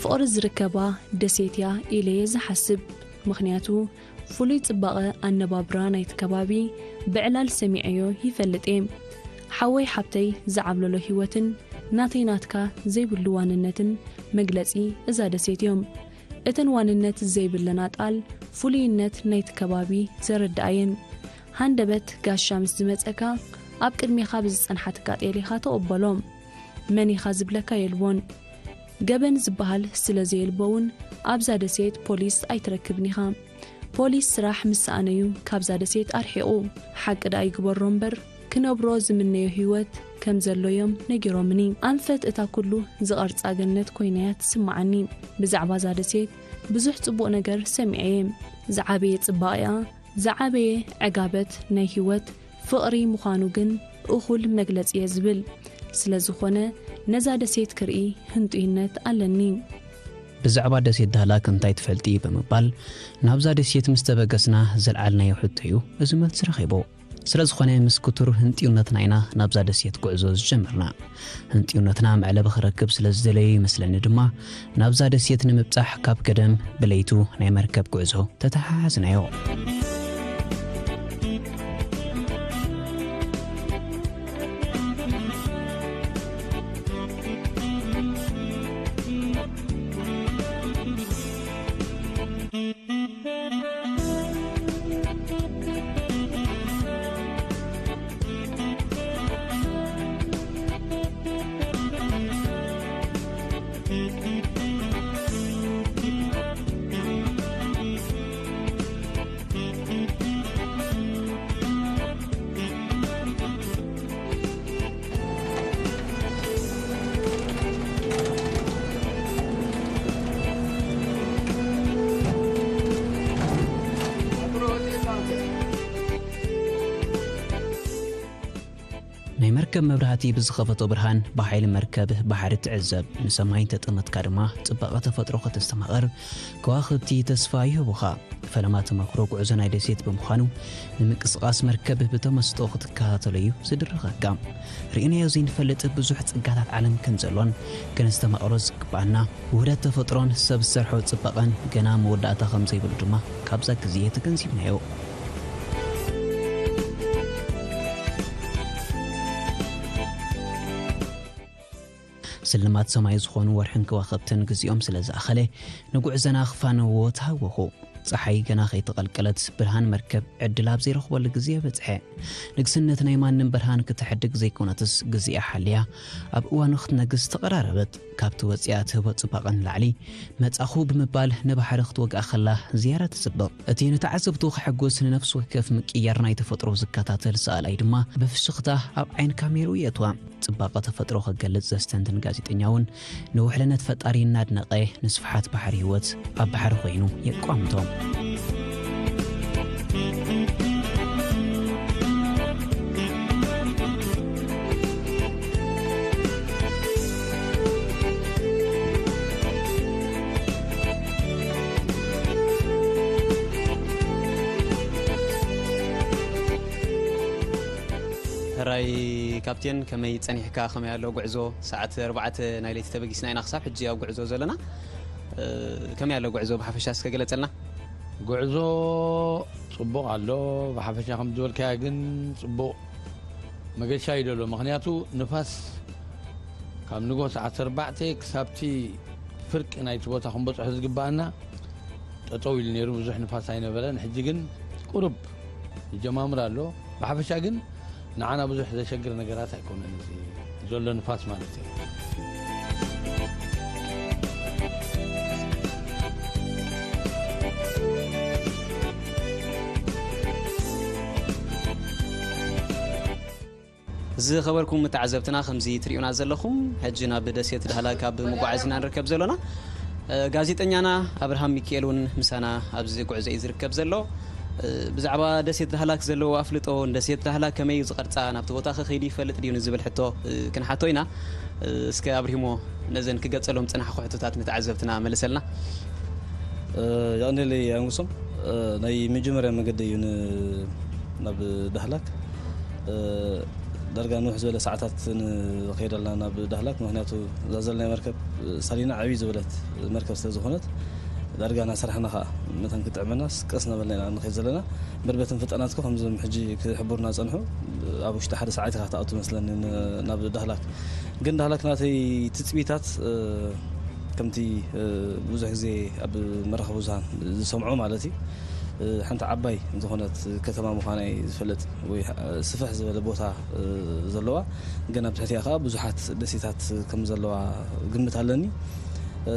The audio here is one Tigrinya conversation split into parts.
ፍቕሪ ዝርከባ ደሴት እያ ኢለ እየ ዝሓስብ። ምኽንያቱ ፍሉይ ጽባቐ ኣነባብራ ናይቲ ከባቢ ብዕላል ሰሚዐዮ ይፈልጥ እየ። ሓወይ ሓብተይ ዝዓብለሎ ህይወትን ናተይ ናትካ ዘይብሉ ዋንነትን መግለጺ እዛ ደሴት እዮም። እተን ዋንነት ዘይብለን ኣጣል ፍሉይነት ናይቲ ከባቢ ዘረድኣ እየን። ሃንደበት ጋሻ ምስ ዝመጸካ ኣብ ቅድሜኻ ብዝጸንሓትካ ጤል ኢኻ ተቐበሎ። መን ኢኻ ዝብለካ የልቦን። ገበን ዝበሃል ስለ ዘየልቦ እውን ኣብዛ ደሴት ፖሊስ ኣይትረክብን ኢኻ። ፖሊስ ስራሕ ምስ ሰኣነዩ ካብዛ ደሴት ኣርሒቑ። ሓቂ ደኣ ይግበሮ እምበር ክነብሮ ዝምነዮ ህይወት ከም ዘሎ እዮም ነጊሮምኒ። ኣንፈት እታ ኩሉ ዝቐርጻ ገነት ኮይናያ ትስምዓኒ። ብዛዕባ እዛ ደሴት ብዙሕ ጽቡቕ ነገር ሰሚዐ እየ። ዝዓበየ ጽባቐኣ፣ ዝዓበየ ዕጋበት ናይ ህይወት ፍቕሪ ምዃኑ ግን እኹል መግለጺ እየ ዝብል። ስለ ዝኾነ ነዛ ደሴት ክርኢ ህንጡይነት ኣለኒ። ብዛዕባ ደሴት ዳህላክ እንታይ ትፈልጢ ብምባል ናብዛ ደሴት ምስ ተበገስና ዘልዓልናዮ ሕቶ እዩ እዚ መልሲ ረኺቡ። ስለ ዝኾነ ምስ ክቱር ህንጥዩነትና ኢና ናብዛ ደሴት ጉዕዞ ዝጀመርና። ህንጥዩነትና መዕለቢ ክረክብ ስለ ዝደለዩ ይመስለኒ ድማ ናብዛ ደሴት ንምብጻሕ ካብ ቀደም ብለይቱ ናይ መርከብ ጉዕዞ ተተሓሓዝናዮ። ናይ መርከብ መብራህቲ ብዝኸፈቶ ብርሃን ብሓይሊ መርከብ ባሕሪ ትዕዘብ። ንሰማይ እንተጠመትካ ድማ ጽባቐ ተፈጥሮ ከተስተማቕር ከዋኽብቲ ተስፋ ይህቡኻ። ፈለማ ተመክሮ ጉዕዞ ናይ ደሴት ብምዃኑ ንምንቅስቓስ መርከብ ብተመስጦ ክትከታተሎ እዩ ዝድርኸካ። ርኢናዮ ዘይንፈልጥ ብዙሕ ጸጋታት ዓለም ከም ዘሎን ከነስተማቕሮ ዝግባኣና ውህደት ተፈጥሮን ሰብ ዝሰርሖ ጽባቐን ገና መወዳእታ ከም ዘይብሉ ድማ ካብዛ ግዜ ተገንዚብናዮ። ስልማት ሰማይ ዝኾኑ ወርሕን ከዋኽብትን ግዜኦም ስለ ዝኣኸለ ንጉዕዘና ክፋነዎ ተሃወኹ። ጸሓይ ገና ከይተቐልቀለት ብርሃን መርከብ ዕድል ኣብ ዘይረኽበሉ ግዜ በጽሐ። ንግስነት ናይ ማንም ብርሃን ክትሕድግ ዘይኮነትስ ግዜኣ ሓልያ ኣብ እዋኑ ክትነግስ ተቐራረበት። ካብቲ ወጺኣ ትህቦ ጽባቐ ንላዕሊ መጻኹ ብምባል ንባሕሪ ክትወግኣ ከላ ዝያዳ ትጽብቕ። እቲ ንተዓዘብቱ ከሐጉስ ንነፍሲ ወከፍ ምቅያር ናይ ተፈጥሮ ዝከታተል ሰኣላይ ድማ ብፍሽኽታ ኣብ ዓይን ካሜርኡ የእትዋ። ጽባቐ ተፈጥሮ ክገልጽ ዘስተንትን ጋዜጠኛ እውን ንውሕልነት ፈጣሪ እናድነቐ ንስፍሓት ባሕሪ ህይወት ኣብ ባሕሪ ኮይኑ የቋምቶ። ሕራይ ካፕቴን፣ ከመይ ጸኒሕካ? ከመይ ኣሎ ጉዕዞ? ሰዓት ኣርባዕተ ናይ ለይቲ ተበጊስና ኢና ክሳብ ሕጂ ኣብ ጉዕዞ ዘለና። እ፣ ከመይ ኣሎ ጉዕዞ ብሓፈሻ እስከ ገለጸልና። ጉዕዞ ጽቡቕ ኣሎ። ብሓፈሻ ከም ዝበልካያ ግን ጽቡቕ መገሻ እዩ ዘሎ። ምኽንያቱ ንፋስ ካብ ንጎ ሰዓት ኣርባዕተ ክሳብቲ ፍርቂ ናይቲ ቦታ ክንበጽሖ ዝግባኣና ጠጠው ኢሉ ነይሩ። ብዙሕ ንፋስ ኣይነበረን። ሕጂ ግን ቁሩብ ይጀማምር ኣሎ። ብሓፈሻ ግን ንዓና ብዙሕ ዘሸግር ነገራት ኣይኮነን፣ እዚ ዘሎ ንፋስ ማለት እዩ። ዝኸበርኩም ተዓዘብትና፣ ከምዚ ትሪኡና ዘለኹም፣ ሕጂ ናብ ደሴት ዳህላክ ኣብ ምጉዓዝ ኢና ንርከብ ዘሎና። እ፣ ጋዜጠኛና ኣብርሃም ሚካኤል እውን ምሳና ኣብዚ ጉዕዞ እዩ ዝርከብ ዘሎ። እ፣ ብዛዕባ ደሴት ዳህላክ ዘለዎ ኣፍልጦ፣ ደሴት ዳህላክ ከመይ እዩ ዝቐርጻ፣ ናብቲ ቦታ ከኸይዱ ይፈልጥ ድዩ ንዝብል ሕቶ፣ እ፣ ክንሓቶ ኢና። እ፣ እስከ ኣብርሂሞ ነዘን ክገጸሎም ዝጸናሕኩ ሕቶታት ንተዓዘብትና መልሰልና። እ፣ የቐንየለይ ኣንጉሶም። እ፣ ናይ መጀመርያ መገዲ እዩ ን-፣ ናብ ዳህላክ። እ፣ ዳርጋ ንውሕ ዝበለ ሰዓታት ንኸይድ ኣለና ናብ ዳህላክ። ምኽንያቱ እዛ ዘለና መርከብ ሳሊና ዕብይ ዝበለት መርከብ ስለ ዝኾነት፣ ዳርጋ እናሰርሕና ኸዓ መታን ክጥዕመና ቀስ እናበልና ኢና ንኸይድ ዘለና። መርበትን ፍጠናትኮ ከምዞም ሕጂ ክሕብሩና ጸንሑ፣ ኣብ ውሽጢ ሓደ ሰዓት ኢኻ ትኣቱ መስለኒ ን-፣ ናብ ዳህላክ። ግን ዳህላክ ናተይ ትጽቢታት፣ እ፣ ከምቲ፣ እ፣ ብዙሕ ግዜ ኣብ መራኸቢ ብዙሃን ዝሰምዖ ማለት እዩ፣ እ፣ ሓንቲ ዓባይ ዝኾነት ከተማ ምዃና እዩ ዝፈልጥ፣ ወይ፣ እ፣ ስፍሕ ዝበለ ቦታ፣ እ፣ ዘለዋ፣ ግን ኣብ ትሕቲኣ ከኣ ብዙሓት ደሴታት ከም ዘለዋ ግምት ኣለኒ። እ፣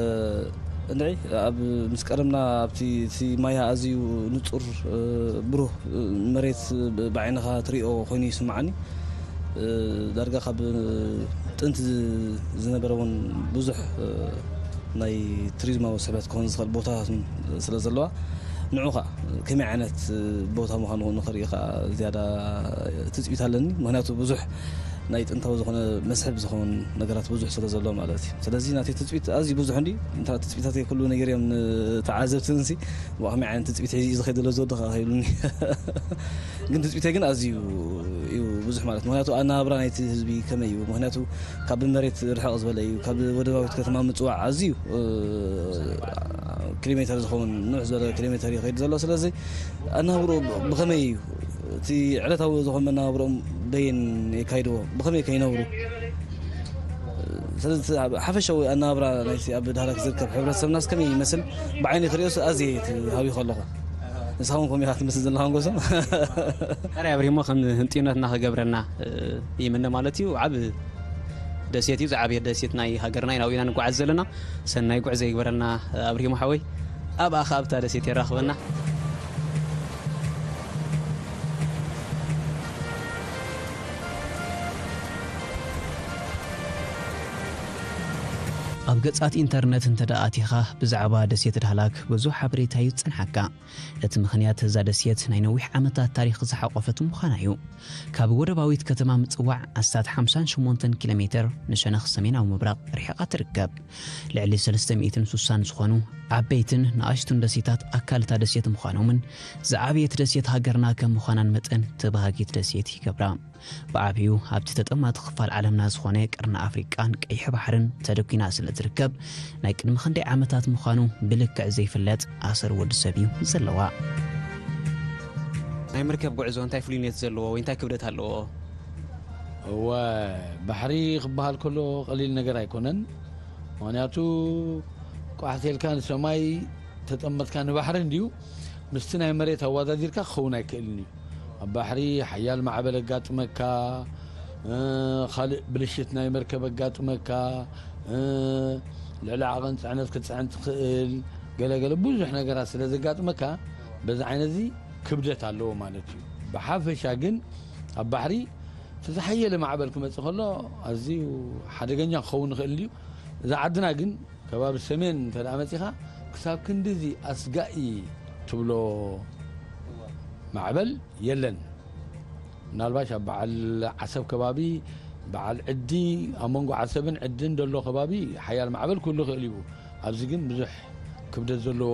እንድዒ ኣብ ምስ ቀረብና ኣብቲ፣ እቲ ማያ ኣዝዩ ንጹር፣ እ፣ ብሩህ፣ እ፣ መሬት ብ-፣ ብዓይንኻ ትሪኦ ኮይኑ ይስምዓኒ። እ፣ ዳርጋ ካብ ጥንቲ ዝ-፣ ዝነበረ እውን ብዙሕ፣ እ፣ ናይ ቱሪዝማዊ ስሕበት ክኾን ዝኽእል ቦታታት እውን ስለ ዘለዋ፣ ንዑ ኸዓ ከመይ ዓይነት ቦታ ምዃኑ ንኽርኢ ኸዓ ዝያዳ ትጽቢት ኣለኒ። ምኽንያቱ ብዙሕ ናይ ጥንታዊ ዝኾነ መስሕብ ዝኸውን ነገራት ብዙሕ ስለ ዘሎ ማለት እዩ። ስለዚ ናተይ ትጽቢት ኣዝዩ ብዙሕ እንዲ፣ እንታ ትጽቢታተይ ኩሉ ነገር እዮም ንተዓዘብቲ እንሲ፣ ብኸመይ ዓይነት ትጽቢት ሒዙ እዩ ዝኸይድ ዘሎ ዝወድኻ ከይብሉኒ። ግን ትጽቢተይ ግን ኣዝዩ እዩ ብዙሕ ማለት፣ ምኽንያቱ ኣነባብራ ናይቲ ህዝቢ ከመይ እዩ? ምኽንያቱ ካብ መሬት ርሕቕ ዝበለ እዩ። ካብ ወደባዊት ከተማ ምጽዋዕ ኣዝዩ፣ እ፣ ኪሎ ሜተር ዝኸውን፣ ንውሕ ዝበለ ኪሎ ሜተር እዩ ከይድ ዘሎ። ስለዚ ኣነባብርኡ ብ-፣ ብኸመይ እዩ? እቲ ዕለታዊ ዝኾነ መነባብሮኦም በየን የካይድዎ? ብኸመይ ከይነብሩ? ስለዚ እቲ ኣብ ሓፈሻዊ ኣነባብራ ናይቲ ኣብ ዳህላክ ዝርከብ ሕብረተሰብናስ ከመይ ይመስል? ብዓይኒ ክርእዮስ ኣዝየ እቲ ሃቢኹ ኣለኹ። ንስኻ እውን ከምኡ ኢኻ ትመስል ዘለኻ ንጎሶም። ሕራይ ኣብሪሞ ከም ህንጥዩነትና ክገብረና፣ እ፣ ይምነ ማለት እዩ። ዓብ ደሴት እዩ፣ ዝዓበየ ደሴት ናይ ሃገርና ኢና፣ ናብኡ ኢና ንጓዓዝ ዘለና። ሰናይ ጉዕዞ ይግበረልና፣ እ፣ ኣብሪሞ ሓወይ። ኣብኣ ከኣ ኣብታ ደሴት የራኽበና። ኣብ ገጻት ኢንተርነት እንተ ደኣ ኣቲኻ፣ ብዛዕባ ደሴት ዳህላክ ብዙሕ ሓበሬታ እዩ ዝጸንሓካ። እቲ ምኽንያት፣ እዛ ደሴት ናይ ነዊሕ ዓመታት ታሪኽ ዝሓቖፈት ምዃና እዩ። ካብ ወደባዊት ከተማ ምጽዋዕ ኣስታት ሓምሳን ሸሞንተን ኪሎ ሜተር ንሸነኽ ሰሜናዊ ምብራቕ ርሒቓ ትርከብ። ልዕሊ ሰለስተ ሚእትን ስሳን ዝኾኑ ዓበይትን ንኣሽቱን ደሴታት ኣካል እታ ደሴት ምዃኖምን፣ ዝዓበየት ደሴት ሃገርና ከም ምዃናን መጠን፣ ተባሃጊት ደሴት ይገብራ። ብዓብዩ ኣብቲ ተጠማቲ ክፋል ዓለምና ዝኾነ ቀርኒ ኣፍሪቃን ቀይሕ ባሕርን ተደኲና ስለ ትርከብ፣ ናይ ቅድሚ ክንደይ ዓመታት ምዃኑ ብልክዕ ዘይፍለጥ ኣሰር ወዲ ሰብ እዩ ዘለዋ። ናይ መርከብ ጉዕዞ እንታይ ፍሉይነት ዘለዎ ወይ እንታይ ክብደት ኣለዎ? እወ፣ ባሕሪ ክበሃል ከሎ ቀሊል ነገር ኣይኮነን። ምኽንያቱ ቋሕ ተልካ ንሰማይ ተጠመትካ ንባሕሪ እንድዩ፣ ምስቲ ናይ መሬት ኣወዳዲርካ ክኸውን ኣይክእልን እዩ። ኣብ ባሕሪ ሓያል ማዕበል ኣጋጥመካ፣ እ፣ ካልእ ብልሽት ናይ መርከብ ኣጋጥመካ፣ እ፣ ልዕሊ ዓቐን ጽዕነት ክትጽዕን ትኽእል፣ ገለገለ ብዙሕ ነገራት ስለ ዘጋጥመካ፣ በዚ ዓይነት እዚ ክብደት ኣለዎ ማለት እዩ። ብሓፈሻ ግን ኣብ ባሕሪ እቲ ዝሓየለ ማዕበል ክመጽእ ከሎ ኣዝዩ ሓደገኛ ክኸውን ይኽእል እዩ። እዛ ዓድና ግን ከባቢ ሰሜን እንተ ደኣ መጺኻ፣ ክሳብ ክንድዚ ኣስጋኢ ትብሎ ማዕበል የለን። ምናልባሽ ኣብ በዓል ዓሰብ ከባቢ፣ በዓል ዕዲ፣ ኣብ መንጎ ዓሰብን ዕድን ዘሎ ከባቢ ሓያል ማዕበል ክህሉ ይኽእል እዩ። ኣብዚ ግን ብዙሕ ክብደት ዘለዎ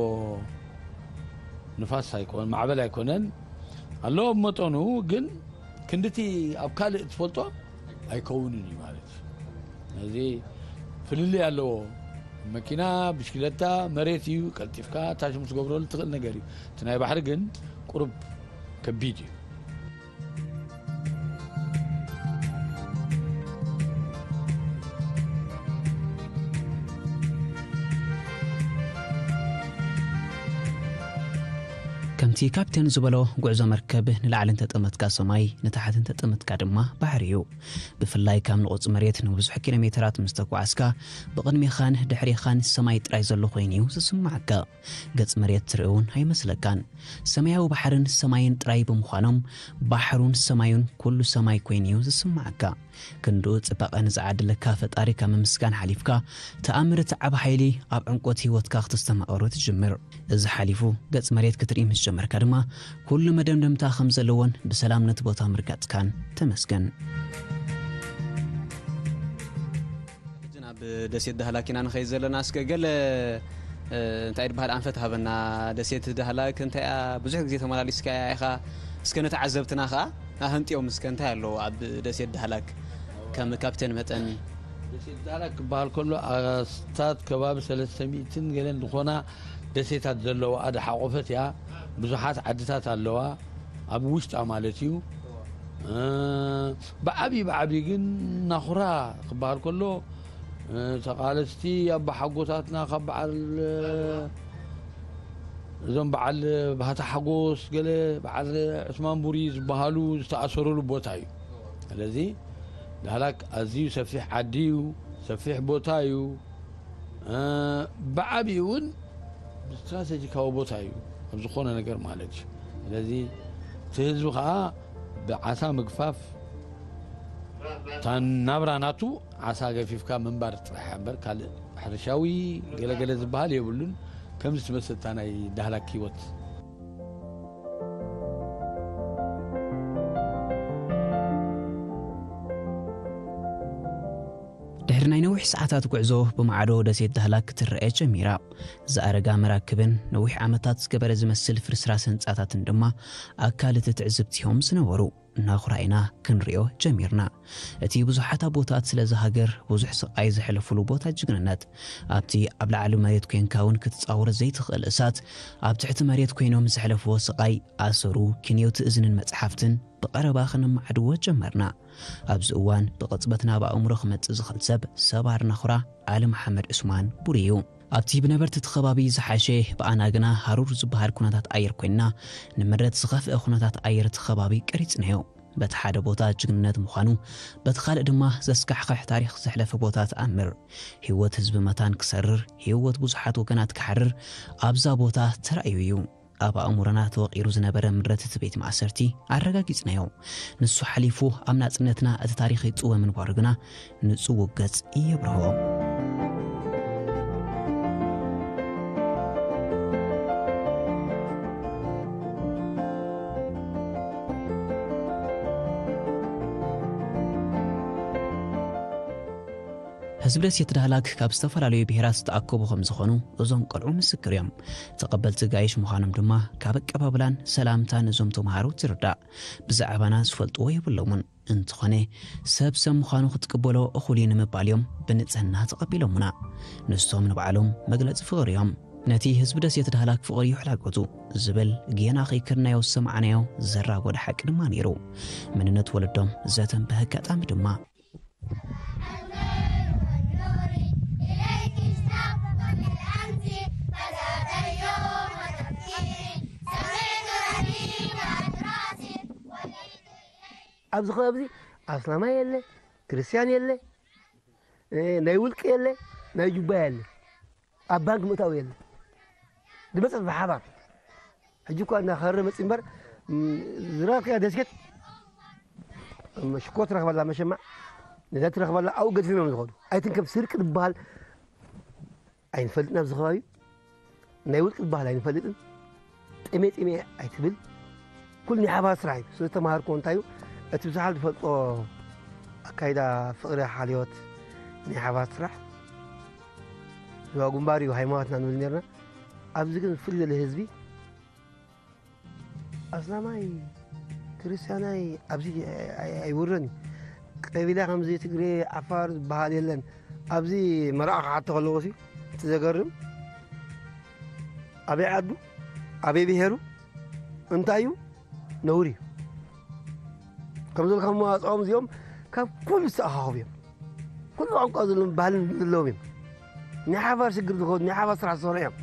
ንፋስ ኣይኮን-፣ ማዕበል ኣይኮነን። ኣለዎ ብመጠኑ፣ ግን ክንድቲ ኣብ ካልእ ትፈልጦ ኣይከውንን እዩ ማለት እዩ። እዚ ፍልልይ ኣለዎ። መኪና፣ ብሽክለታ፣ መሬት እዩ፣ ቀልጢፍካ ታሽ ምስ ገብረሉ ትኽእል ነገር እዩ። እቲ ናይ ባሕሪ ግን ቁሩብ ከቢድ እዩ። ከምቲ ካፕቴን ዝበሎ፣ ጉዕዞ መርከብ ንላዕሊ እንተጠመትካ ሰማይ፣ ንታሕቲ እንተጠመትካ ድማ ባሕሪ እዩ። ብፍላይ ካብ ንቑጽ መሬት ንብዙሕ ኪሎ ሜተራት ምስ ተጓዓዝካ፣ ብቕድሜኻን ድሕሬኻን ሰማይ ጥራይ ዘሎ ኮይኑ እዩ ዝስምዓካ። ገጽ መሬት ትርኢ እውን ኣይመስለካን። ሰማያዊ ባሕርን ሰማይን ጥራይ ብምዃኖም፣ ባሕሩን ሰማዩን ኩሉ ሰማይ ኮይኑ እዩ ዝስምዓካ። ክንድኡ ጽባቐ ንዝዓደለካ ፈጣሪካ ምምስጋን ሓሊፍካ፣ ተኣምር እቲ ዓቢ ሓይሊ ኣብ ዕምቆት ህይወትካ ክተስተማቕሮ ትጅምር። እዚ ሓሊፉ ገጽ መሬት ክትርኢ ምስ ጀመርካ ድማ፣ ኩሉ መደምደምታ ከም ዘለዎን ብሰላም ነቲ ቦታ ምርጋጽካን ተመስገን። ሕጂ ናብ ደሴት ዳህላክ ኢና ንኸይድ ዘለና። እስከ ገለ፣ እ፣ እንታይ ድበሃል ኣንፈት ሃበና። ደሴት ዳህላክ እንታይ እያ? ብዙሕ ግዜ ተመላሊስካያ ኢኻ። እስከ ንተዓዘብትና ኸዓ ኣህንጥዮም እስከ እንታይ ኣለዎ ኣብ ደሴት ዳህላክ ከም ካፕቴን መጠኒ? ደሴት ዳህላክ ክበሃል ከሎ ኣስታት ከባቢ ሰለስተ ሚእትን ገለን ዝኾና ደሴታት ዘለዋ ኣደ ሓቆፈት እያ። ብዙሓት ዓድታት ኣለዋ ኣብ ውሽጣ ማለት እዩ። እ፣ ብዓብዪ ብዓብዪ ግን ናኹራ ክበሃል ከሎ፣ እ፣ ተቓለስቲ ኣቦሓጎታትና ካብ በዓል፣ እ፣ እዞም በዓል ባህታ ሓጎስ ገለ በዓል ዑስማን ቡሪ ዝበሃሉ ዝተኣሰረሉ ቦታ እዩ። ስለዚ ዳህላክ ኣዝዩ ሰፊሕ ዓዲ እዩ፣ ሰፊሕ ቦታ እዩ። እ፣ ብዓብዪ እውን ስትራቴጂካዊ ቦታ እዩ ኣብ ዝኾነ ነገር ማለት እዩ። ስለዚ እቲ ህዝቢ ከዓ ብዓሳ ምግፋፍ እታ ናብራ ናቱ ዓሳ ገፊፍካ ምንባር ጥራሕ እምበር ካልእ ሕርሻዊ ገለገለ ዝበሃል የብሉን። ከምዚ ትመስል እታ ናይ ዳህላክ ህይወት። ድሕሪ ናይ ነዊሕ ሰዓታት ጉዕዞ ብማዕዶ ደሴት ዳህላክ ክትረአ ጀሚራ። ዝኣረጋ መራክብን ነዊሕ ዓመታት ዝገበረ ዝመስል ፍርስራስ ህንጻታትን ድማ ኣካል እቲ ትዕዝብቲ እዮም ዝነበሩ። ናኹራ ኢና ክንሪኦ ጀሚርና። እቲ ብዙሓት ኣቦታት ስለዚ ሃገር ብዙሕ ስቓይ ዘሕለፉሉ ቦታ ጅግንነት፣ ኣብቲ ኣብ ላዕሊ መሬት ኮይንካ እውን ክትጻወር ዘይትኽእል እሳት፣ ኣብ ትሕቲ መሬት ኮይኖም ዘሕለፍዎ ስቓይ፣ ኣሰሩ፣ ክንዮቲ እዝንን መጽሓፍትን ብቐረባ ከነማዕድዎ ጀመርና። ኣብዚ እዋን ብቕጽበት ናብ ኣእምሮ ክመጽእ ዝኽእል ሰብ ሰባር ናኹራ ኣሊ መሓመድ ዑስማን ቡሪ እዩ። ኣብቲ ብነበርቲ እቲ ከባቢ ዝሓሸ ብኣና ግና ሃሩር ዝበሃል ኩነታት ኣየር ኮይንና ንምረት ዝኸፍአ ኩነታት ኣየር እቲ ከባቢ ቀሪጽናዮ። በቲ ሓደ ቦታ ጅግንነት ምዃኑ በቲ ካልእ ድማ ዘስካሕኽሕ ታሪኽ ዘሕለፈ ቦታ ተኣምር ህይወት ህዝቢ መታን ክሰርር ህይወት ብዙሓት ወገናት ክሓርር ኣብዛ ቦታ ተራእዩ እዩ። ኣብ ኣእምሮና ተወቒሩ ዝነበረ ምረት እቲ ቤት ማእሰርቲ ኣረጋጊጽናዮ። ንሱ ሓሊፉ ኣብ ናጽነትና እቲ ታሪኽ ይጽወ ምንባሩ ግና ንጽውግ ገጽ የብርሆ። ህዝቢ ደሴት ዳህላክ ካብ ዝተፈላለዩ ብሄራት ዝተኣከቡ ከም ዝኾኑ እዞም ቆልዑ ምስክር እዮም። ተቐበልቲ ጋይሽ ምዃኖም ድማ ካብ ኣቀባብላን ሰላምታን እዞም ተምሃሮ ትርዳእ። ብዛዕባና ዝፈልጥዎ የብሎምን። እንተኾነ ሰብ ሰብ ምዃኑ ክትቅበሎ እኹል እዩ ንምባል እዮም ብንጽህና ተቐቢሎምና። ንሶም ንባዕሎም መግለጺ ፍቕሪ እዮም። ነቲ ህዝቢ ደሴት ዳህላክ ፍቕሪ ይሕላገቱ ዝብል ጌና ከይከድናዮ ዝሰማዕናዮ ዘራጎደ ሓቂ ድማ ነይሩ። መንነት ወለዶም ዘተንበህ ኣጋጣሚ ድማ ኣብዚ ከባቢ እዚ ኣስላማይ የለ፣ ክርስትያን የለ፣ እ፣ ናይ ውልቂ የለ፣ ናይ ጁባ የለ፣ ኣብ ባንክ ምእታው የለ። ድመፅእ ብሓባር ሕጂ እኳ እናኸረ መፅ እምበር፣ ም፣ ዝረኸብካያ ደሴት ሽኮር ትረኽበላ፣ መሸማዕ ነዛ ትረኽበላ ኣብኡ ገዲፎም እዮም ዝኸዱ። ኣይትንከም ስርቂ ዝበሃል ኣይንፈልጥን ኣብዚ ከባቢ። ናይ ውልቂ ዝበሃል ኣይንፈልጥን። ጥሜ ጥሜ ኣይትብል። ኩሉ ናይ ሓባር ስራሕ እዩ። ስለ ዝተምሃርኩዎ እንታይ እዩ እቲ ብዙሓት ዝፈልጦ ኣካይዳ ፍቕሪ ሓልዮት ናይ ሓባር ስራሕ ዞባ ግንባር እዩ ሃይማኖትና ንብል ነርና። ኣብዚ ግን ፍልይ ዝበለ ህዝቢ ኣስላማይ ክርስትያናይ ኣብዚ ኣይ- ኣይ- ኣይውረን እዩ። ቀቢላ ከምዚ ትግሬ ዓፋር ዝበሃል የለን። ኣብዚ መርዓ ክሓቶ ከለዎ ሲ እቲ ዘገርም ኣበይ ዓዱ ኣበይ ብሄሩ እንታይ እዩ ነውሪ እዩ። ከም ዘለካ መዋፅኦም እዚኦም ካብ ኩሉ ዝተኣኻኸቡ እዮም። ኩሉ ቋንቋ ዘለዎም ባህልን ዘለዎም እዮም። ናይ ሓባር ሽግር ዝኸዱ ናይ ሓባር ስራሕ ዝሰርሑ እዮም።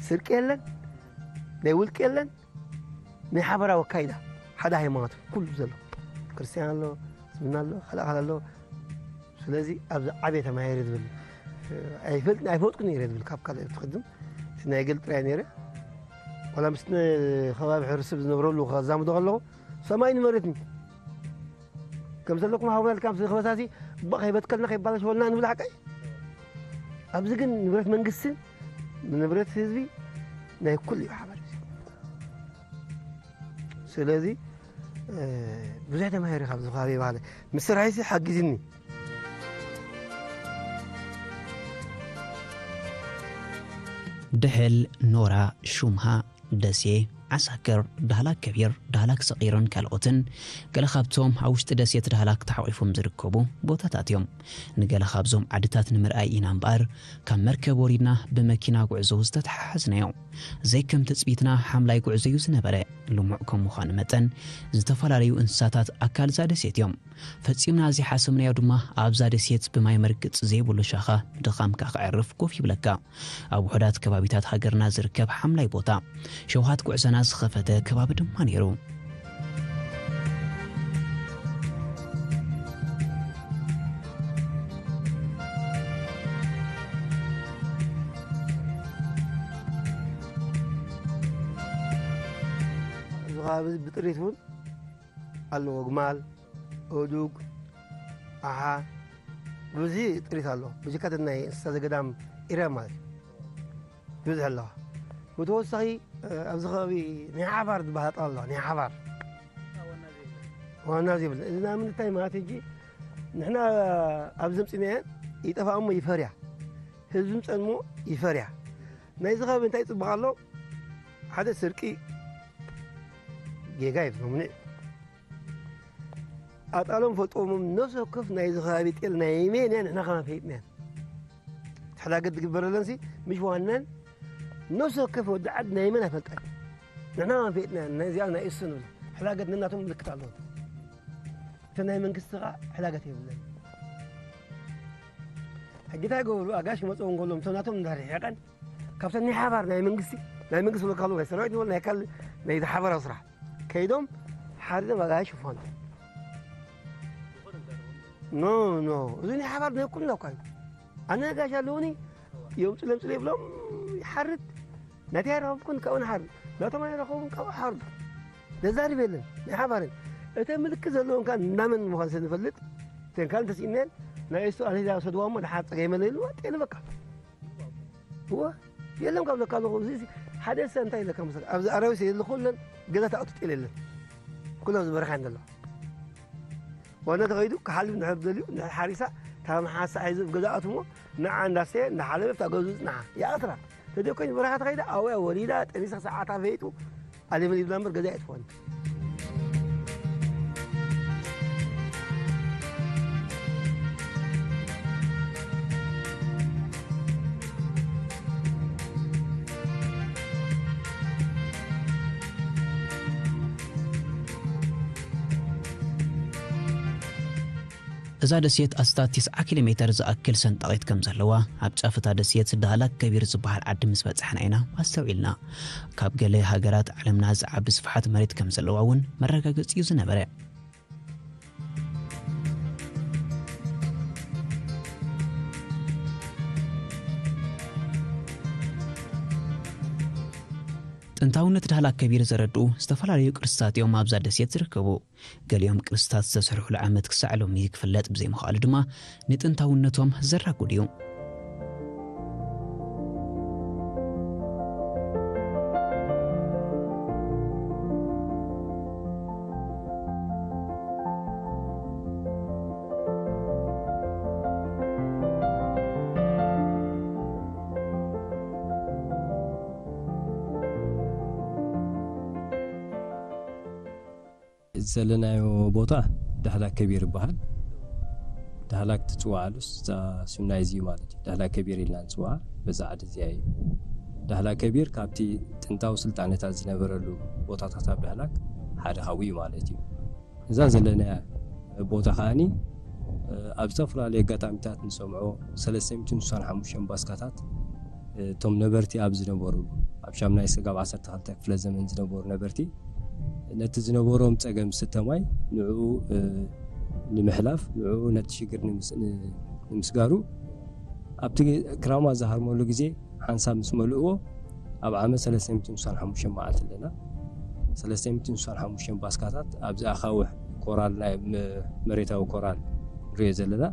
ስርቂ የለን፣ ናይ ውልቂ የለን፣ ናይ ሓበራዊ ኣካይዳ ሓደ ሃይማኖት ኩሉ ዘሎ ክርስትያን ኣሎ፣ እስልምና ኣሎ፣ ካልእ ካልእ ኣሎ። ስለዚ ኣብዚ ዓብየ ተማሂረ ዝብል ኣይፈልጥ ኣይፈልጥኩ ነይረ ዝብል ካብ ካልእ ትቅድም እቲ ናይ ገል ጥራይ ነይረ። ዋላ ምስ ከባቢ ሕብረተሰብ ዝነብረሉ ከዛምዶ ከለኹ ሰማይ ንመሬትን ከም ዘለኩም ሃቡና ኢልካ ምስ ከበሳሲ እባ ከይበትከልና ከይባላሸወልና ንብል ሓቀይ። ኣብዚ ግን ንብረት መንግስትን ንብረት ህዝቢ ናይ ኩሉ እዩ ሓባር እዩ። ስለዚ ብዙሕ ተማሂረ ካብዚ ከባቢ ባህለ ምስ ስራሕሲ ሓጊዝኒ። ድሕል፣ ኖራ፣ ሹምሃ፣ ደሴ፣ ዓሳክር፣ ዳህላክ ከቢር፣ ዳህላክ ሰቒርን ካልኦትን ገለ ካብቶም ኣብ ውሽጢ ደሴት ዳህላክ ተሓቒፎም ዝርከቡ ቦታታት እዮም። ንገለ ካብዞም ዓድታት ንምርኣይ ኢና እምበኣር ካብ መርከብ ወሪድና ብመኪና ጉዕዞ ዝተተሓሓዝናዮ። ዘይከም ትጽቢትና ሓምላይ ጉዕዞ እዩ ዝነበረ። ልሙዕ ከም ምዃኑ መጠን ዝተፈላለዩ እንስሳታት ኣካል እዛ ደሴት እዮም። ፈጺምና ዘይሓሰብናዮ ድማ ኣብዛ ደሴት ብማይ መርግጽ ዘይብሉ ሻኻ ድኻምካ ከዕርፍ ኮፍ ይብለካ። ኣብ ውሑዳት ከባቢታት ሃገርና ዝርከብ ሓምላይ ቦታ ሸውሃት ጉዕዞና ዝኸፈተ ከባቢ ድማ ነይሩ። እዚ ከባቢ እዚ ብጥሪት እውን ኣለዎ። ኣግማል፣ ኣእዱግ፣ ኣሓ፣ ብዙ ጥሪት ኣሎ። ብጅካት ናይ እንስሳ ዘገዳም ኤርያ ማለት እዩ። ይብዝሕ ኣለዋ። ብተወሳኺ፣ እ፣ ኣብዚ ከባቢ ናይ ሓባር ዝበሃል ኣጣል ኣለዋ። ናይ ሓባር ዋና ዘይብለን። እዚ ናይ ምንታይ ማለት ሕጂ ንሕና ኣብ ዘምፅናየን ይጠፋ እሞ ይፈርያ። ህዝቢ ምፀን እሞ ይፈርያ። ናይዚ ከባቢ እንታይ ፅቡቕ ኣሎ? ሓደ ስርቂ ጌጋ እዩ፣ መምኑዕ እዩ። ኣጣሎም ፈጥዎም ነፍሲ ወከፍ ናይዚ ከባቢ ጤል ናይ መን እያ ንሕና ከማን ፈይጥናያን። ሕላገት ዝግበረለንሲ ምሽ ዋናን ነፍሲ ወከፍ ወዲ ዓድ ናይ መን ኣይፈልጣን። ንሕና ከማን ፈይጥናያን፣ ናይ እዚኣ ናይ እሱ ንብል። ሕላገት ነናቶም ምልክት ኣለዎ። እቲ ናይ መንግስቲ ኸዓ ሕላገት የብለን። ሕጂ እንታይ ይገብሩ? ኣጋሽ ክመፅኦም ከሎም እቶም ናቶም እንዳርሒቐን ካብተን ናይ ሓባር ናይ መንግስቲ፣ ናይ መንግስቲ ዝበልካ ኣለዉ፣ ናይ ሰራዊት ዝበል ናይ ካል ናይ ሓባራዊ ስራሕ ከይዶም ሓሪዶም ኣጋሽ ይፋኑ። ኖ፣ ኖ፣ እዚ ናይ ሓባር ናይ ኩልና እኳ እዩ። ኣነ ኣጋሽ ኣለዉኒ፣ የምፅኡ ለምፅኡ ይብሎም፣ ይሓርድ። ናተይ ኣይረኸብኩን፣ ካብኡ ንሓርድ። ናቶም ኣይረኸቡን፣ ካብኡ ሓርዱ። ዘዛርብ የለን፣ ናይ ሓባርን። እተን ምልክት ዘለወን ከኣ እንዳመን ምዃን ስለ ንፈልጥ፣ እተን ካልእ እንተስኢነን፣ ናይ እሱ ኣነ ሂዛ ወሰድዋ እሞ፣ ደሓር ጸገም የለን ኢሉ፣ ዋጥ የለ በቃ። እወ፣ የለን ካብ ለካ ኣለኹ። እዚ ሓደ ሰብ እንታይ ኢለካ መሰለካ? ኣብዚ ኣራዊት የለ፣ ኩለን ገዛ ተኣቱ ጤል የለን። ኩሉ ኣብዚ በረኻ እየን ዘለዋ። ዋና ተኸይዱ ክሓልብ እንድሕር ደልዩ፣ እንድሕር ሓሪሳ፣ እታ መሓሳ ሒዙ ኣብ ገዛ ኣትሞ፣ ንዓ እንዳስተየ፣ እንዳሓለበ፣ ኣብታ ገዝኡ ጽንሓ። ይኣትራ። ተደኮይን በረኻ ተኸይዳ፣ ኣውያ ወሊዳ፣ ጠኒሳ ሰዓታ ፈይጡ፣ ኣሊመን ይብላ እምበር ገዛ ኣይትኾን። እዛ ደሴት ኣስታት ተስዓ ኪሎ ሜተር ዝኣክል ሰንጣቒት ከም ዘለዋ፣ ኣብ ጫፍ እታ ደሴት ዳህላክ ከቢር ዝበሃል ዓዲ ምስ በጻሕና ኢና ኣስተውዒልና። ካብ ገለ ሃገራት ዓለምና ዝዓቢ ስፍሓት መሬት ከም ዘለዋ እውን መረጋገጺ እዩ ዝነበረ። ጥንታውነት ዳህላክ ከቢር ዘረድኡ ዝተፈላለዩ ቅርስታት እዮም ኣብዛ ደሴት ዝርከቡ። ገሊኦም ቅርስታት ዝተሰርሑሉ ዓመት ክሳዕ ሎሚ ክፍለጥ ብዘይምኽኣሉ ድማ ንጥንታውነቶም ዘራጉድ እዩ። ዘለናዮ ቦታ ዳህላክ ከቢር ይበሃል። ዳህላክ ትጽዋዓሉስ እዛ ስም ናይዚ እዩ ማለት እዩ። ዳህላክ ከቢር ኢልና ንጽዋዓ በዛ ዓዲ እዚኣ እዩ። ዳህላክ ከቢር ካብቲ ጥንታዊ ስልጣነታት ዝነበረሉ ቦታታት ኣብ ዳህላክ ሓደ ካብኡ እዩ ማለት እዩ። እዛ ዘለናያ ቦታ ከኣኒ፣ እ፣ ኣብ ዝተፈላለዩ ኣጋጣሚታት ንሰምዖ ሰለስተ ሚእትን ስሳን ሓሙሽተን ባስካታት፣ እ፣ እቶም ነበርቲ ኣብ ዝነበሩ፣ ኣብ ሻምናይ ስጋብ ዓሰርተ ክልተ ክፍለ ዘመን ዝነበሩ ነበርቲ፣ ነቲ ዝነበሮም ጸገም ስተ ማይ ንዕኡ፣ እ፣ ንምሕላፍ፣ ንዕኡ ነቲ ሽግር ንምስ-፣ ን-፣ ንምስጋሩ፣ ኣብቲ ክራማት ዝሃርመሉ ግዜ ሓንሳብ ምስ መልእዎ፣ ኣብ ዓመት ሰለስተ ሚእትን ስሳን ሓሙሽተን መዓልቲ ኣለና። ሰለስተ ሚእትን ስሳን ሓሙሽተን ባስካታት ኣብዚ ኣኻውሕ ኮራል፣ ናይ መ-፣ መሬታዊ ኮራል ንሪኦ ዘለና፣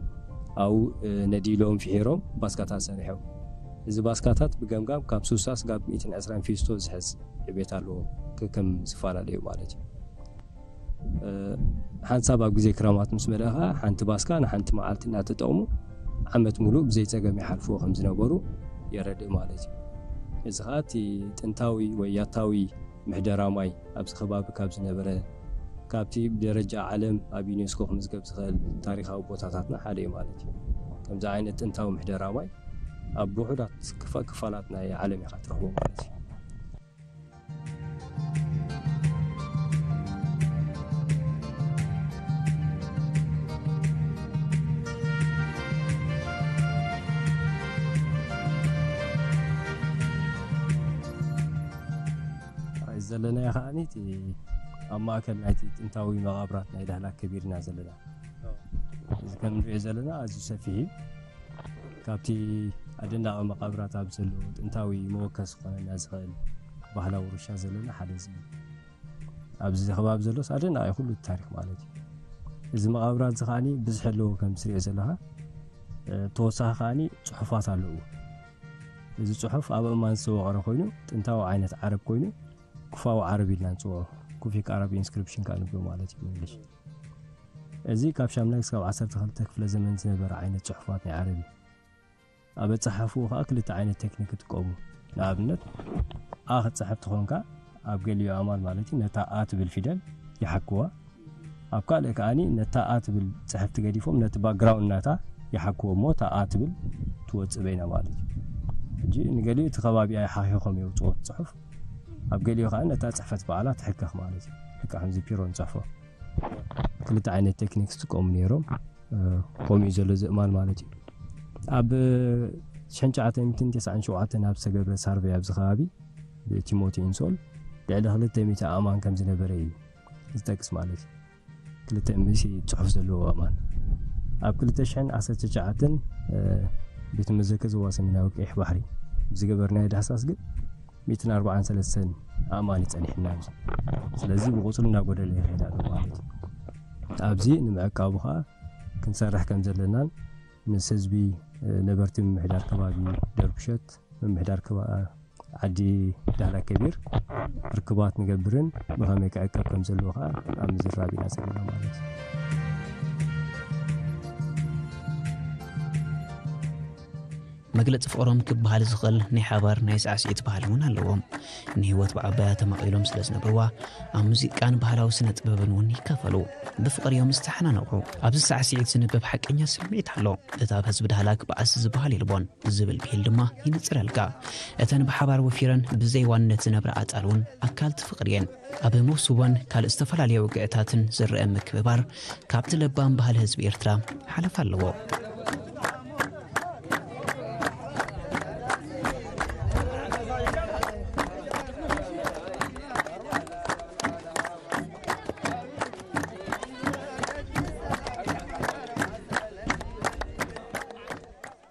ኣብኡ፣ እ፣ ነዲሎም፣ ፍሒሮም፣ ባስካታት ሰሪሖም። እዚ ባስካታት ብገምጋም ካብ ስሳ ስጋብ ሚእትን ዕስራን ፊስቶ ዝሕዝ ዕቤት ኣለዎ፣ ከከም ዝፈላለዩ ማለት እዩ። እ፣ ሓንሳብ ኣብ ግዜ ክራማት ምስ መለኣ ኸዓ፣ ሓንቲ ባስካ ንሓንቲ መዓልቲ እናተጠቕሙ፣ ዓመት ሙሉእ ብዘይ ጸገም ይሓልፍዎ ከም ዝነበሩ የረድእ ማለት እዩ። እዚ ኸዓ እቲ ጥንታዊ ወይ ያታዊ ምሕደራ ማይ ኣብዚ ከባቢ ካብ ዝነበረ፣ ካብቲ ብደረጃ ዓለም ኣብ ዩኔስኮ ክምዝገብ ዝኽእል ታሪኻዊ ቦታታትና ሓደ እዩ ማለት እዩ። ከምዚ ዓይነት ጥንታዊ ምሕደራ ማይ ኣብ ውሑዳት ክፋ-፣ ክፋላት ናይ ዓለም ኢኻ ትረኽቦ ማለት እዩ። እዚ ዘለናዮ ከዓኒ እቲ ኣብ ማእከል ናይቲ ጥንታዊ መቓብራት ናይ ዳህላክ ከቢርና ዘለና። እዚ ከም ንሪኦ ዘለና ኣዝዩ ሰፊሕ እዩ። ካብቲ ኣደናቒ መቓብራት ኣብ ዘለዎ ጥንታዊ መወከሲ ክኾነና ዝኽእል ባህላዊ ውርሻ ዘለና ሓደ እዚ እዩ። ኣብዚ ከባቢ ዘሎስ ኣደናቒ ኩሉ እቲ ታሪኽ ማለት እዩ። እዚ መቓብራት እዚ ከዓኒ ብዝሒ ኣለዎ ከም ትሪኦ ዘለኻ። እ፣ ተወሳኺ ከዓኒ ጽሑፋት ኣለዎ። እዚ ጽሑፍ ኣብ እማን ዝተወቐረ ኮይኑ ጥንታዊ ዓይነት ዓረብ ኮይኑ ኩፋዊ ዓረብ ኢልና ንጽውዖ። ኩፊክ ዓረብ ኢንስክሪፕሽን ከኣ ንብሎ ማለት እዩ ብእንግሊሽ። እዚ ካብ ሻምናይ ክሳብ ዓሰርተ ክልተ ክፍለ ዘመን ዝነበረ ዓይነት ጽሑፋት ናይ ዓረብ እዩ። ኣብ ኣጻሓፍኡ ከኣ ክልተ ዓይነት ቴክኒክ ይጥቀሙ። ንኣብነት፣ ኣ ክትጽሕፍ ትኾንካ፣ ኣብ ገሊኡ ኣማን ማለት እዩ፣ ነታ ኣ ትብል ፊደል ይሓክዋ። ኣብ ካልእ ከኣኒ ነታ ኣ ትብል ጽሕፍቲ ገዲፎም ነቲ ባክግራውንድ ናታ ይሓክዎ እሞ እታ ኣ ትብል ትወጽእ በይና ማለት እዩ። ሕጂ ንገሊኡ እቲ ከባቢኣ ይሓኺኾም የውጽኦ እቲ ጽሑፍ። ኣብ ገሊኡ ከኣ ነታ ጽሕፈት በዓላ ትሕከኽ ማለት እዩ። ልክዕ ከምዚ ፒሮ ንጽሕፎ። ክልተ ዓይነት ቴክኒክ ዝጥቀሙ ነይሮም። እ፣ ከምኡ እዩ ዘሎ እዚ እማን ማለት እዩ። ኣብ ሽሕን ትሽዓተ ሚእትን ተስዓን ሸውዓተን ኣብ ዝተገብረ ሳርቨይ ኣብዚ ከባቢ ብቲሞቲ ኢንሶል ልዕሊ ክልተ ሚእቲ ኣእማን ከም ዝነበረ እዩ ዝጠቅስ ማለት እዩ። ክልተ ሚእቲ ጽሑፍ ዘለዎ ኣእማን። ኣብ ክልተ ሽሕን ዓሰርተ ትሽዓተን፣ እ፣ ቤት መዘክር ዞባ ሰሜናዊ ቀይሕ ባሕሪ ብዝገበርናዮ ዳህሳስ ግን ሚእትን ኣርባዓን ሰለስተን ኣእማን እዩ ጸኒሕና ኣብዚ። ስለዚ ብቁጽሪ እናጎደለ ይኸይድ ኣሎ ማለት እዩ። ኣብዚ ንምዕቃቡ ኸኣ ክንሰርሕ ከም ዘለናን ምስ ህዝቢ፣ እ፣ ነበርቲ ምምሕዳር ከባቢ ደርቡሸት፣ ምምሕዳር ከባ-፣ ዓዲ ዳህላክ ከቢር ርክባት ንገብርን ብኸመይ ክዕቀብ ከም ዘለዎ ኸኣ ኣብ ምዝራብ ኢና ዘለና ማለት እዩ። መግለጺ ፍቕሮም ክበሃል ዝኽእል ናይ ሓባር ናይ ሳዕስዒት ባህሊ እውን ኣለዎም። ንህይወት ብዓባያ ተማቒሎም ስለ ዝነብርዋ፣ ኣብ ሙዚቃን ባህላዊ ስነ ጥበብን እውን ይካፈሉ። ብፍቕሪ እዮም ዝተሓናነቑ። ኣብዚ ሳዕስዒት ዝንበብ ሓቀኛ ስምዒት ኣሎ። እቲ ኣብ ህዝቢ ዳህላክ ባእሲ ዝበሃል የልቦን ዝብል ብሂል ድማ ይንጽረልካ። እተን ብሓባር ወፊረን ብዘይ ዋንነት ዝነብራ ኣጣል እውን ኣካል እቲ ፍቕሪ እየን። ኣብ መውስቦን ካልእ ዝተፈላለዩ ውግዕታትን ዝረአ ምክብባር ካብቲ ለባም ባህሊ ህዝቢ ኤርትራ ሓለፋ ኣለዎ።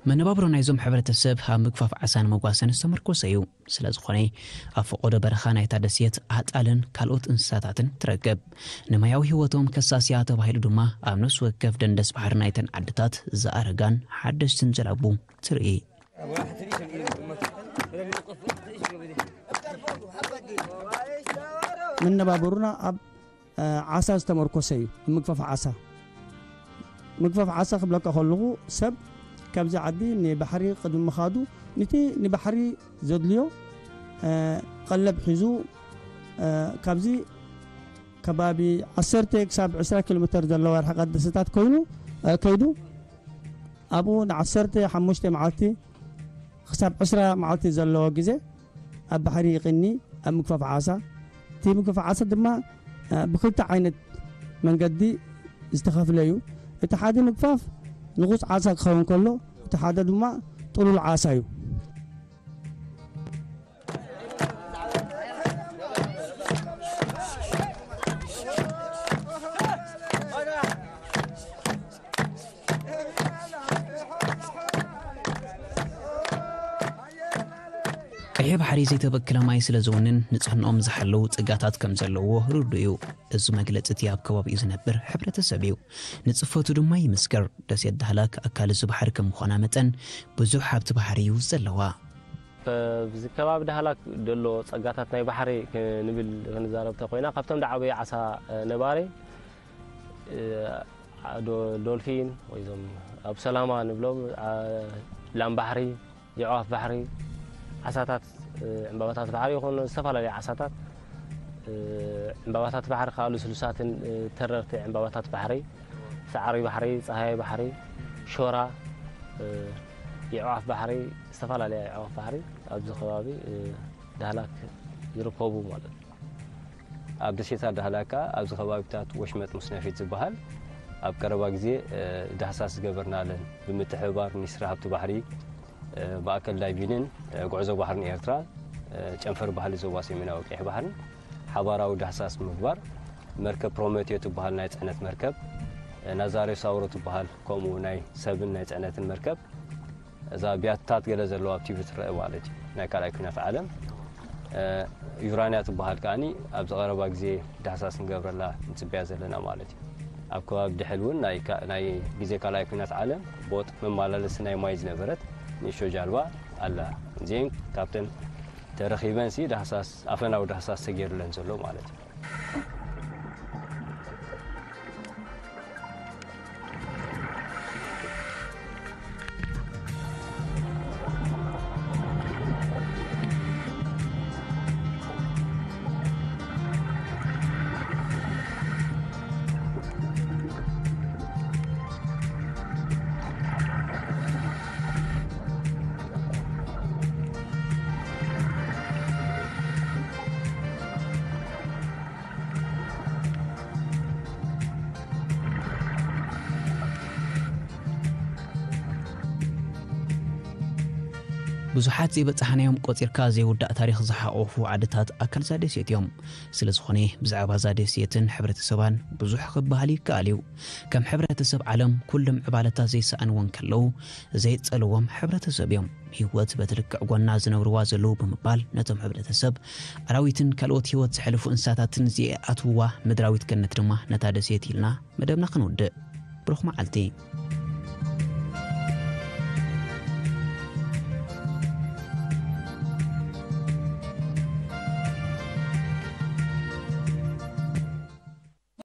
መነባብሮ ናይዞም ሕብረተሰብ ኣብ ምግፋፍ ዓሳን መጓሰን ዝተመርኮሰ እዩ። ስለ ዝኾነ፣ ኣብ ፈቖዶ በረኻ ናይታ ደሴት ኣጣልን ካልኦት እንስሳታትን ትረክብ። ንማያዊ ህይወቶም ከሳስያ ተባሂሉ ድማ ኣብ ነፍሲ ወከፍ ደንደስ ባሕሪ ናይተን ዓድታት ዝኣረጋን ሓደሽትን ጀላቡ ትርኢ። መነባብሮና ኣብ፣ እ፣ ዓሳ ዝተመርኮሰ እዩ። ምግፋፍ ዓሳ። ምግፋፍ ዓሳ ክብለካ ከለኹ፣ ሰብ ካብዚ ዓዲ ንባሕሪ ቅድሚ ምኻዱ፣ ነቲ ንባሕሪ ዘድልዮ፣ እ፣ ቀለብ ሒዙ፣ እ፣ ካብዚ ከባቢ ዓሰርተ ክሳብ ዕስራ ኪሎ ሜተር ዘለዋ ርሕቀት ደሴታት ኮይኑ፣ እ፣ ከይዱ፣ ኣብኡ ንዓሰርተ ሓሙሽተ መዓልቲ ክሳብ ዕስራ መዓልቲ ዘለዎ ግዜ ኣብ ባሕሪ ይቕኒ፣ ኣብ ምግፋፍ ዓሳ። እቲ ምግፋፍ ዓሳ ድማ፣ እ፣ ብክልተ ዓይነት መንገዲ ዝተኸፍለ እዩ። እቲ ሓደ ምግፋፍ ንቑጽ ዓሳ ክኸውን ከሎ፣ እቲ ሓደ ድማ ጥሉል ዓሳ እዩ። ቀይሕ ባሕሪ ዘይተበከለ ማይ ስለ ዝውንን ንጽህንኦም ዝሓለዉ ጸጋታት ከም ዘለዎ ርዱእ እዩ። እዚ መግለጺ እቲ ኣብ ከባቢኡ ዝነብር ሕብረተሰብ እዩ። ንጽፈቱ ድማ ይምስክር። ደሴት ዳህላክ ኣካል እዚ ባሕሪ ከም ምዃና መጠን ብዙሕ ሃብቲ ባሕሪ እዩ ዘለዋ። ኣብዚ ከባቢ ዳህላክ ዘሎ ጸጋታት ናይ ባሕሪ ክንብል ክንዛረብ ተኾይና፣ ካብቶም ዝዓበዩ ዓሳ፣ እ፣ ነባሪ፣ እ፣ ዶ-፣ ዶልፊን ወይ እዞም ኣብ ሰላማ ንብሎም፣ ዓ-፣ ላም ባሕሪ፣ የዕዋፍ ባሕሪ፣ ዓሳታት፣ እ፣ ዕምባባታት ባሕሪ ይኹኑ ዝተፈላለዩ ዓሳታት ዕምባባታት ባሕሪ ከዓ ልስሉሳትን ተረርቲ ዕምባባታት ባሕሪ፣ ሰዓሪ ባሕሪ፣ ፀሃያይ ባሕሪ፣ ሾራ፣ የዕዋፍ ባሕሪ፣ ዝተፈላለያ የዕዋፍ ባሕሪ ኣብዚ ከባቢ ዳህላክ ይርከቡ ማለት እዩ። ኣብ ደሴታት ዳህላክ ከዓ ኣብዚ ከባቢታት ወሽመጥ ሙስነፊት ዝበሃል ኣብ ቀረባ ግዜ ዳህሳስ ዝገበርናለን ብምትሕብባር ሚኒስትሪ ሃብቲ ባሕሪ፣ ማእከል ዳይቪንን ጉዕዞ ባሕርን ኤርትራ፣ ጨንፈር ባህሊ ዞባ ሰሜናዊ ቀይሕ ባሕርን ሓባራዊ ዳህሳስ ምግባር፣ መርከብ ፕሮሜቴዮ ትበሃል ናይ ጽዕነት መርከብ፣ ናዛሬ ሳውሮ ትበሃል ከምኡ ናይ ሰብን ናይ ጽዕነትን መርከብ፣ እዛ ቢያትታት ገለ ዘለዋ ኣብ ቲቪ ትረአ ማለት እዩ፣ ናይ ካልኣይ ኲናት ዓለም። ዩራንያ ትበሃል ከኣኒ ኣብዚ ቀረባ ግዜ ዳህሳስ ንገብረላ ንጽበያ ዘለና ማለት እዩ። ኣብ ከባቢ ድሕል እውን ናይ ካ-፣ ናይ ግዜ ካልኣይ ኲናት ዓለም ቦጥ መመላለሲ ናይ ማይ ዝነበረት ንእሽቶ ጃልባ ኣላ። እዚአን ካብተን ተረኺበን ሲ ዳህሳስ፣ ኣፈናዊ ዳህሳስ ተገይሩለን ዘሎ ማለት እዩ። ብዙሓት ዘይበጻሕናዮም ቆጺርካ ዘይውዳእ ታሪኽ ዝሓቆፉ ዓድታት ኣካል እዛ ደሴት እዮም። ስለ ዝኾነ ብዛዕባ እዛ ደሴትን ሕብረተሰባን ብዙሕ ክበሃል ይከኣል እዩ። ከም ሕብረተሰብ ዓለም ኩሎም ዕባለታት ዘይሰኣንዎ እንከለዉ ዘይጸልዎም ሕብረተሰብ እዮም። ህይወት በቲ ልክዕ ጎና ዝነብርዋ ዘለዉ ብምባል ነቶም ሕብረተሰብ ኣራዊትን ካልኦት ህይወት ዘሕልፉ እንስሳታትን ዝኣትውዋ ምድራዊት ገነት ድማ ነታ ደሴት ኢልና መደብና ክንውድእ። ብሩኽ መዓልቲ።